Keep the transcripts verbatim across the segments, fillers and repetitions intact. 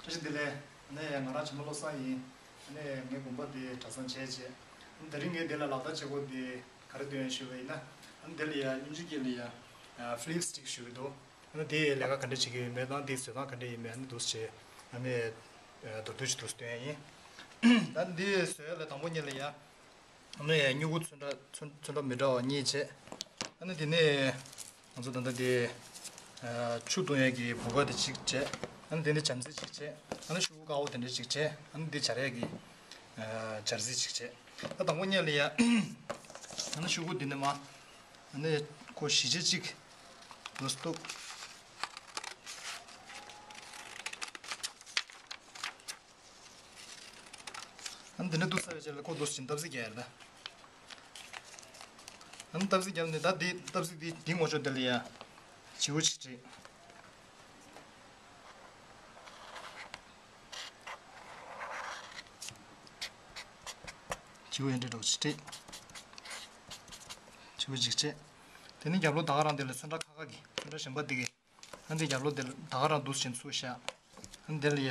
བཀྲ་ཤིས་བདེ་ལེགས། ཨ་ནི་ང་རང་བྱམས་པ་བློ་བཟང་ཡིན། ཨ་ནི་ངའི་དགོན་པ་འདི་གྲྭ་ཚང་བྱས་རྗེས། ཨ་ནི་དེ་རིང་ངས་འདི་ལ་ལག་བསྟར་བྱེད་སྒོ་འདི་ག་རེ་སྟོན་ཡོད་ཞུས་པ་ཡིན་ན། ཨ་ནི་འདི་ལ་ཡ་དབྱིན་ཇི་སྐད་ལ་ཡ་ཕི་ལིབ་སི་ཊིག་ཞུ་གི་འདུག་ཨ་ནི་འདི་ལས་ཀ་ག་འདྲ་བྱེད་ཀྱི་ཡོད་མེད་དང་འདི་བཟོ་སྟངས་ག་འདྲ་ཡིན་མེད་ཨ་ནི་འདུག་སེ་བྱས་ཨ་ནི་མདོར་བསྡུས་ཤིག་འདུག་སྟོན་ཡ་ཡིན། ད་འདི་བཟོ་ཡ་ལ་དང་པོ་ཉིད་ལ་ཡ། ཨ་ནི་སྨྱུ་གུ་ཚོན་ཁྲ་ཚོན་ཚོན་ཁྲ་མི་འདྲ་བ་གཉིས་བྱས། ཨ་ནི་དེ་ནས་ང་ཚོ་ད་ལྟ་དེ་ཆུ་བཏུང་ཡས་ཀྱི་བུ་ག་དེ་གཅིག་བྱས། ཨ་ནི་དེ་ནས་བྱམས་བརྩེ་གཅིག་བྱས། ཨ་ནི་ཤོག་གུ་དཀར་པོ་དེ་འདྲ་གཅིག་བྱས། ཨ་ནི་དེ་སྦྱར་ཡས་ཀྱི་སྦྱར་རྩི་གཅིག་བྱས། ད་དང་པོ་ཉིད་ལ་ཡ། ཨ་ནི་ཤོག་གུ་འདི་ནས་མ། ཨ་ནི་ཁོ་བཞི་ཆ་གཅིག་ལོ་སྟུག་ཨ་ནི་དེ་འདྲ་བཏུ་ཚར་བའི་རྗེས་ལ་ཁོ་འདུག་སེ་བཏབ་རྩིས་རྒྱག་ཡ་རེད་ད། ཨ་ནི་བཏབ་རྩིས་བརྒྱབ་ནས་ད་འདི་བཏབ་རྩིས་འདི་འདི་ངོ་ཅོག་འདི་ལ་ཡ། བྱིའུ་གཅིག་བྲིས། བྱིའུ་ཡན་འདྲེ་འདྲ་བོ་གཅིག་བྲིས། བྱིའུ་གཅིག་བྱས། དེ་ནས་རྒྱབ་ལོགས་ད་ག་རང་འདི་ལ་ཚོན་ཁྲ་ཁ་ཁ་གི་ཚོན་ཁྲ་གཞན་པ་འདི་གི་ཨ་འདི་རྒྱབ་ལོགས་འདི་ལ་ད་ག་རང་འདུག་སེ་བྱས་ཚུར་བཞག་ཨ་འདི་ལ་ཡ།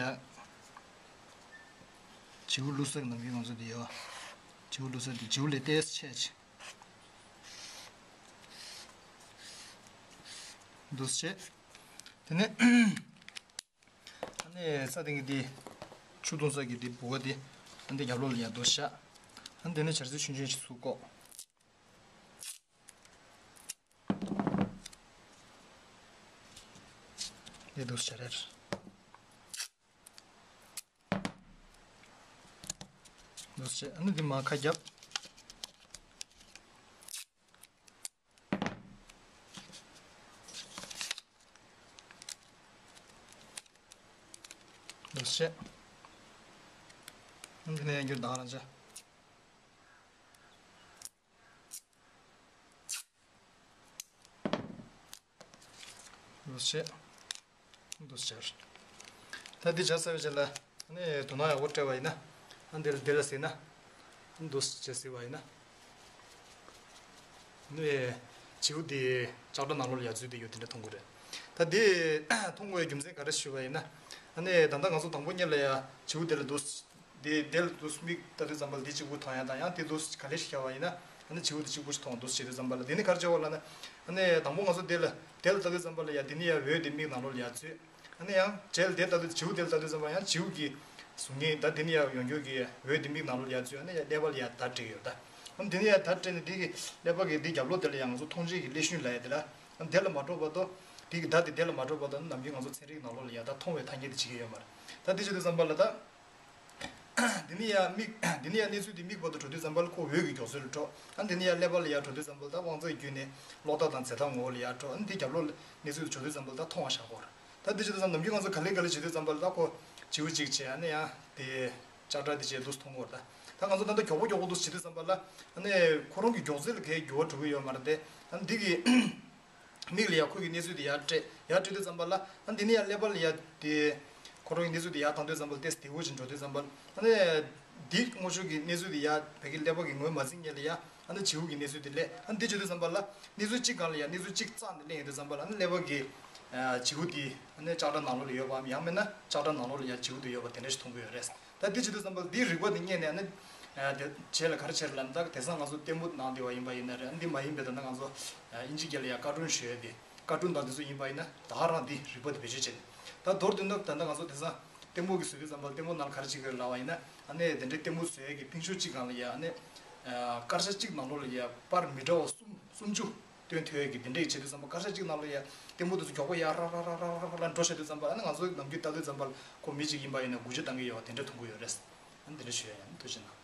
བྱིའུ་བླུགས་ས་གི་ནམ་རྒྱུན་ང་ཚོ་འདི་ཡོད། བྱིའུ་བླུགས་ས་འདི་བྱིའུ་ལས་ཏོག་ཙམ་ཆེ་ཆེ། འདུག་སེ་བྱས། དེ་ནས་ཨ་ནི་ས་སྟེང་གི་འདི་ཆུ་བཏུང་ས་གི་འདི་བུ་ག་འདི་ཨ་འདི་རྒྱབ་ལོགས་ལ་ཡ་འདུག་སེ་བཞག་ཨ་འདི་ནས་སྦྱར་རྩི་ཆུང་ཆུང་ཞིག་ཚུར་བཀོག་འདི་འདུག་སེ་བྱས་རེད། འདུག་སེ་བྱས། ཨ་ནི་འདི་མར་ཁ་བརྒྱབ། འདུག་སེ་བྱས། ཨ་ནི་འདི་ནས་ཡར་འགྱུར་དང་རང་བྱས། འདུག་སེ་བྱས། འདུག་སེ་བྱས། ད་འདི་བྱས་ཚར་བའི་རྗེས་ལ་ཨ་ནི་དོ་སྣང་ཡག་པོ་སྤྲད་པ་ཡིན་ན། ཨ་འདི་ལ་འདི་ལ་གཟིགས་ན། འདུག་སེ་བྱས་གཟིགས་པ་ཡིན་ན། ཨ་ནི་བྱིའུ་འདི་ལྕགས་དྲ་ནང་ལོགས་ལ་ཡར་འཛུལ་བསྡད་ཡོད་དེ་འདྲ་མཐོང་གི་རེད། ད་འདི་མཐོང་དགོས་པའི་རྒྱུ་མཚན་ག་རེ་ཞུས་པ་ཡིན་ན། ཨ་ནི་ད་ལྟ་ང་ཚོ་དང་པོ་ཉིད་ལ་ཡ་བྱིའུ་འདི་ལ་འདུག་སེ། དེ་དེ་ལ་འདུག་སེ་མིག་ལྟ་དུས་ཙམ་པ་ལ་འདི་གཅིག་པུ་མཐོང་ཡ་དང་ཡང་དེ་འདུག་སེ་ག་ལེ་ཞིག་བྱས་པ་ཡིན་ན་ཨ་ནི་བྱིའུ་འདི་གཅིག་པུ་ཞིག་མཐོང་འདུག་སེ་བྱེད་དུས་ཙམ་པ་ལ་དེ་ནི་ག་རེ་བྱེད་པ་ལབ་ན། ཨ་ནི་དང་པོ་ང་ཚོ་དེ་ལ་དེ་ལ་ལྟ་དུས་ཙམ་པ་ལ་ཡ་དེ་ནི་ཡ་འོད་དེ་མིག་ནང་ལོགས་ལ་ཡ་འཛུལ། ཨ་ནི་ཡང་རྗེས་ལ་དེ་ལྟ་དུས་བྱིའུ་དེ་ལ་ལྟ་དུས་ཙམ་པ་ཡང་བྱིའུ་གི་གཟུགས་བརྙན་ད་དེ་ནི་ཡ་ཡོང་རྒྱུ་གི་འོད་དེ་མིག་ནང་ལོགས་ལ་ཡ་འཛུལ། ཨ་ནི་ཡ་ཀླད་པ་ལ་ཡ་བརྡ་སྤྲད་ཡོད་ད། ཨ་ནི་དེ་ནི་ཡ་བརྡ་སྤྲད་ནས་དེ་གི་ཀླད་པ་གི་དེ་རྒྱབ་ལོགས་དེ་ལ་ཡ་ང་ཚོ་མཐོང་ཆོས་ཀྱི་ཀླད་ཤུན་ལབ་ཡ་དེ་ལ་ཨ་ནི་དེ་ལ་མ་འགྲོ་བར་དུ་དེ་གི་བརྡ་དེ་དེ་ལ་མ་འགྲོ་བར་དུ་ཨ་ནི་ནམ་རྒྱུན་ང་ཚོ་ཚན་རིག་ནང་ལོགས་ལ་ཡ་ད་མཐོང་བའི་ཐ་སྙད་དེ་བྱེད་ཀྱི་ཡོད་མ་རེད། ད་དེ་བྱེད་དུས་ཙམ་པ་ལ་ད། འདི་ནི་ཡང་མིག་འདི་ནི་ཡང་གནས་ཚུལ་འདི་མིག་བར་དུ་འགྲོ་དུས་ཙམ་པ་ལ་ཁོ་འོད་ཀྱི་མགྱོགས་ཚད་ལ་འགྲོ། ཨ་འདི་ནི་ཡང་ཀླད་པ་ལ་ཡར་འགྲོ་དུས་ཙམ་པ་ལ་ད་དབང་རྩ་བརྒྱུད་ནས་གློག་བརྡ་དང་རྫས་བརྡ་ངོ་བོ་ལ་ཡར་འགྲོ། ཨ་འདི་རྒྱབ་ལོགས་གནས་ཚུལ་འགྲོ་དུས་ཙམ་པ་ལ་ད་མཐོང་བ་ཤར་གོ། ད་འདི་བྱེད་དུས་ཙམ་ནམ་རྒྱུན་ང་ཚོ་ག་ལེ་ག་ལེ་བྱེད་དུས་ཙམ་པ་ལ་ད་ཁོ་བྱིའུ་གཅིག་བྱས། ཨ་ནི་ཡང་དེ་ལྕགས་དྲ་དེ་བྱས་འདུག་མཐོང་གོ། ད་ད་ང་ཚོ་ད་ལྟ་མགྱོགས་པོ་མགྱོགས་པོ་འདུག་བྱེད་དུས་ཙམ་པ་ལ་ཨ་ནི་ཁོ་རང་གི་མགྱོགས་ཚད་ལ་གའི་འགྱུར་བ་འགྲོ་གི་ཡོད་མ་རེད་དེ། ཨ་ནི་འདི་གི་མིག་ལ་ཡ་ཁོ་གི་གནས་ཚུལ་དེ་ཡར་སྤྲད་ཡར་སྤྲད་དུས་ཙམ་པ་ལ་ཨ་འདི་ནི་ཡ་ཀླད་པ་ལ་ཡ་དེ་ཁོ་རང་གི་གནས་ཚུལ་དེ་ཡར་བཏང་དུས་ཙམ་པ་ལ་ཏོག་ཙམ་བདེ་བོ་ཅིག་འགྲོ་དུས་ཙམ་པ་ལ་ཨ་ནི་འདི་དངོས་བྱུང་གི་གནས་ཚུལ་དེ་ཡ་བོད་ཀྱི་ཀླད་པ་གི་ངོས་མ་འཛིན་མཁན་ལ་ཡ་ཨ་ནི་བྱིའུ་གི་གནས་ཚུལ་དེ་སླེབས། ཨ་ནི་འདི་བྱེད་དུས་ཙམ་པ་ལ་གནས་ཚུལ་གཅིག་རྩ་ནས་སླེབས་ཡོང་དུས་ཙམ་པ་ལ་ཨ་ནི་ཀླད་པ་གི་བྱིའུ་དེ་ཨ་ནི་ལྕགས་དྲ་ནང་ལོགས་ལ་ཡོད་པའམ་ཡང་མིན་ན་ལྕགས་དྲ་ནང་ལོགས་ལ་ཡ་བྱིའུ་དེ་ཡོད་པ་དེ་འདྲ་ཞིག་མཐོང་གི་ཡོད་རེད། ད་འདི་བྱེད་དུས་ཙམ་པ་ལ་འདིའི་རིག་པ་འདི་རྙེད་ནས་ཨ་ནི། དེ་རྗེས་ལ་ག་རེ་བྱེད་ལབ་ན་ད་དེང་སང་ང་ཚོ་ལྟད་མོ་ནང་བསྡད་པ་ཡིན་པ་ཡིན་ན་རེད། ཨ་འདི་མ་ཡིན་པའི་ད་ལྟ་ང་ཚོ་དབྱིན་ཇི་སྐད་ལ་ཡ་ཀར་ཊུན་ཞུ་ཡ་དེ་ཀར་ཊུན་དང་དེ་ཚོ་ཡིན་པ་ཡིན་ན་ད་ག་རང་འདི་རིག་པ་དེ་བེད་སྤྱོད་བྱེད་ནས་ད་མདོར་དོན་དུ་ད་ལྟ་ང་ཚོ་དེང་སང་ལྟད་མོ་གི་བཟོ་དུས་ཙམ་པ་ལ་ལྟད་མོ་ནང་ལ་ག་རེ་བྱེད་ཀྱི་ཡོད་ལབ་པ་ཡིན་ན་ཨ་ནི་དེ་འདྲའི་ལྟད་མོ་བཟོ་ཡ་གི་ཕིང་ཤོག་གཅིག་སྒང་ལ་ཡ་ཨ་ནི་སྐར་ཆ་གཅིག་ནང་ལོགས་ལ་ཡ་པར་མི་འདྲ་བ་གསུམ་སུམ་ཅུ། སྟོན་ཐུབ་ཡས་ཀྱི་དེ་འདྲས་བྱེད་དུས་ཙམ་པ་སྐར་ཆ་གཅིག་ནང་ལ་ཡ་ལྟད་མོ་དེ་ཚོ་མགྱོགས་པོ་ཡ་ར་ར་ར་ར་འགྲོ་བྱེད་དུས་ཙམ་པ་ཨ་ནི་ང་ཚོ་ནམ་རྒྱུན་ལྟ་དུས་ཙམ་པ་ཁོ་མི་གཅིག་ཡིན་པ་ཡིན་ན་འགུལ་སྐྱོད་གཏང་གི་ཡོད་པ་དེ་འདྲས་མཐོང་གི་ཡོད་རེད། ཨ་ནི་དེ་འདྲས་ཞུ་ཡ་ཡིན། ཐུགས་རྗེ་གནང་།